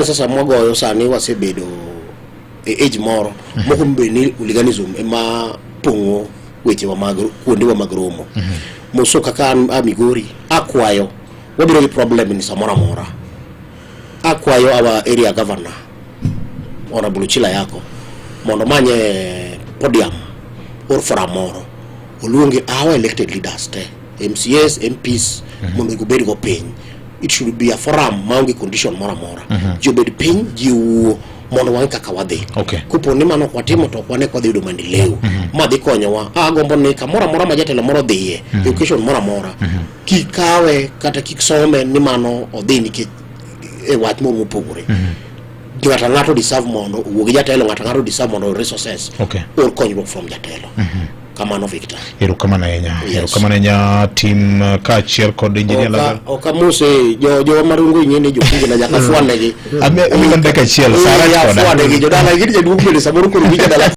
sasa mwagoyo sani wasebedo e age moro moko bed ni hooliganism ema pong'o wechewa mag kuondewa mag romo. Moso kaka an a Migori, akwayo, wabiro gi problem ni samoro amora. Akwayo our area governor, Honorable Uchila Yako, mondo manye podium or forum moro oluongi our elected leaders te, MCAs, MPs, mondo gibed go piny. It should be a forum maonge condition moro amora. Ji obed piny, ji owuo mondo wang'e kaka wadhi. Kopo ni mano ok watimo, to ok wane ka wadhi yudo maendeleo ma dhi konyowa. Agombo ni kamoro amora ma jatelo moro dhiye, e occasion moro amora, kik kawe kata kik some ni mano odhi nikech e wach moro mopogore. Ng'ato ang'ato deserve mondo owuo gi jatelo, ng'ato ang'ato deserve mondo oyud resources or konyruok from jatelo. Kamano, Victor. Erokamano ahinya. Yes. Erokamano ahinya tim kaachiel kod Engineer Lazaro. Ok amose jo jo marungo ing'e jopuonj na nyaka fwanegi. Ami dakika achiel, sa rach koda. Afwanegi jodala gin jaduong' bende samoro koro winjo dala.